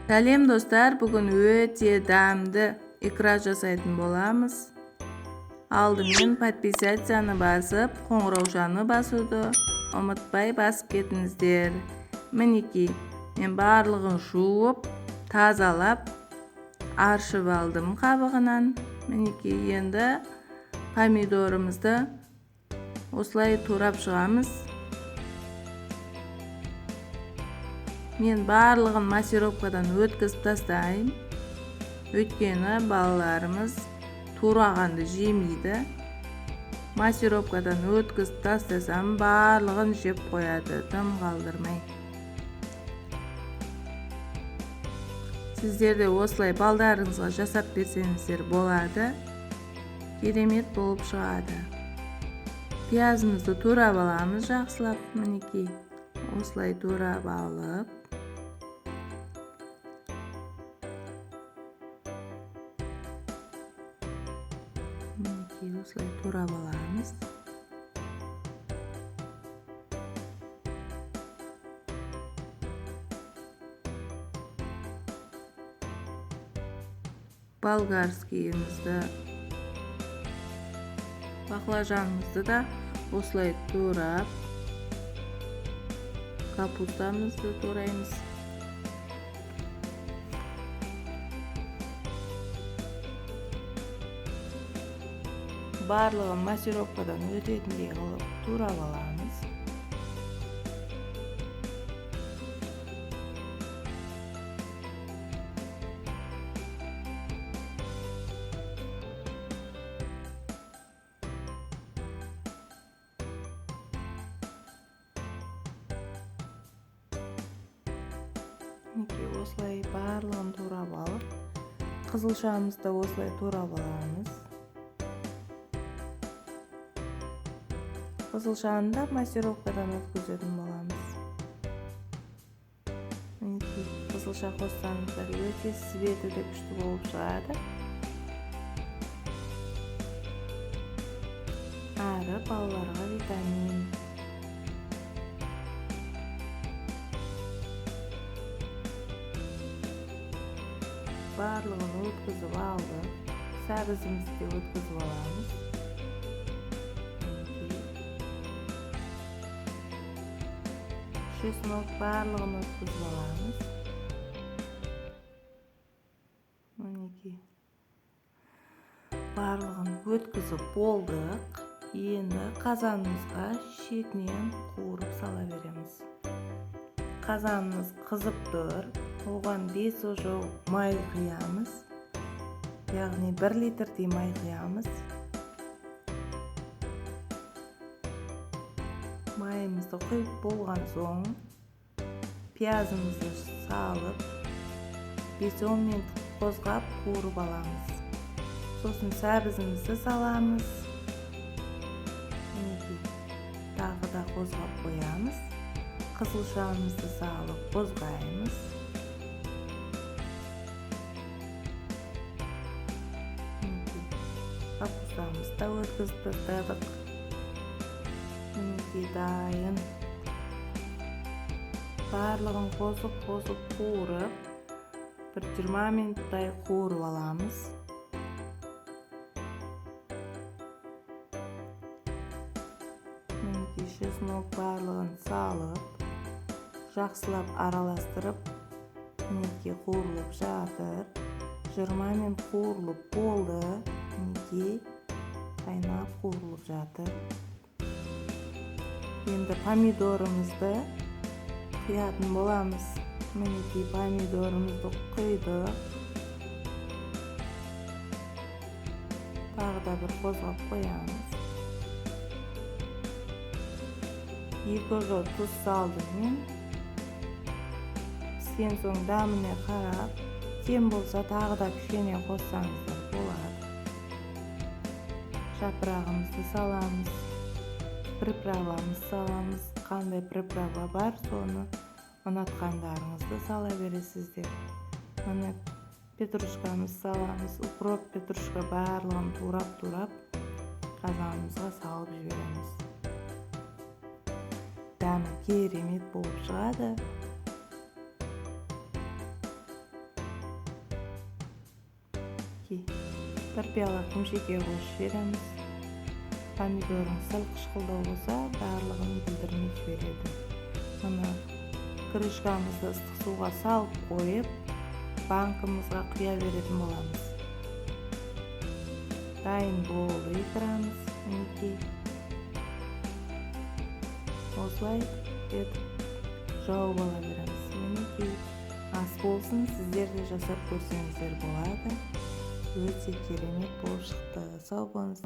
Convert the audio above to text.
Сәлем, достар! Бүгін өте дәмді икра жасайтын боламыз. Алдымен подписаться-ны басып, қоңыраушаны басуды ұмытпай басып кетіңіздер. Мінекей, мен барлығын жуып, тазалап, аршып алдым қабығынан. Мінекей, енді помидорымызды осылай турап шығамыз. Мен барлығын массировкадан өткізіп тастаймын, өйткені балаларымыз турағанды жемейді. Массировкадан өткізіп тастасам, барлығын жеп қояды, дым қалдырмай. Сіздер де осылай балдарыңызға жасап берсеңіздер болады, керемет болып шығады. Пиязымызды турап аламыз жақсылап. Мінекей, осылай турап алып, мінекей, осылай турап аламыз. Болгарскийімізді, баклажанымызды да осылай турап, капустамызды тураймыз. Барлығын массировкадан өтетіндей қылып турап аламыз. Мінекей, осылай барлығын турап алып, қызылшамызды осылай турап аламыз. Қызылшаны да массировкадан өткізетін боламыз. Мінекей, қызылша қоссаңыздар, өте цветі де күшті болып шығады. Әрі балаларға витамин. Барлығын өткізіп алдық. Сәбізімізді де өткізіп аламыз. Чеснок, барлығын өткізіп аламыз. Мінекей, барлығын өткізіп болдық. Енді қазанымызға шетінен қуырып сала береміз. Қазанымыз қызып тұр, оған 5 ожау май құямыз, яғни 1 литрдей май құямыз. Майымызды құйып болған соң, пиязымызды салып, 5-10 минут қозғап қуырып аламыз. Сосын сәбізімізді саламыз. Мінекей, тағы да қозғап қоямыз. Қызылшамызды салып қозғаймыз. Мінекей, капустамызды да өткізіп тастадық. Мінекей, дайын. Барлығын қосып қосып қуырып, бір 20 минуттай қуырып аламыз. Мінекей, чеснок барлығын салып, жақсылап араластырып, мінекей, қуырылып жатыр. 20 минут қуырылып болды. Мінекей, қайнап қуырылып жатыр. Енді помидорымызды құятын боламыз. Мінекей, помидорымызды құйдық. Тағы да бір қозғап қоямыз. 2 ожау тұз салдым мен. Піскен соң дәміне қарап, кем болса, тағы да кішкене қоссаңыздар болады. Жапырағымызды саламыз, приправамызды саламыз. Қандай приправа бар, соны ұнатқандарыңызды сала бересіздер. Міне, петрушкамызды саламыз, укроп, петрушка, барлығын турап-турап қазанымызға салып жібереміз. Дәмі керемет болып шығады. Мінекей, бір пиала құмшекер қосып жібереміз. Помидорың сәл қышқылдау болса, барлығын бүлдірмей жібереді. Мына крышкамызды ыстық суға салып қойып, банкамызға құя беретін боламыз. Дайын болды икрамыз. Мінекей, осылай етіп жауып ала береміз. Мінекей, ас болсын! Сіздер де жасап көрсеңіздер болады, өте керемет болып шықты. Сау болыңыз!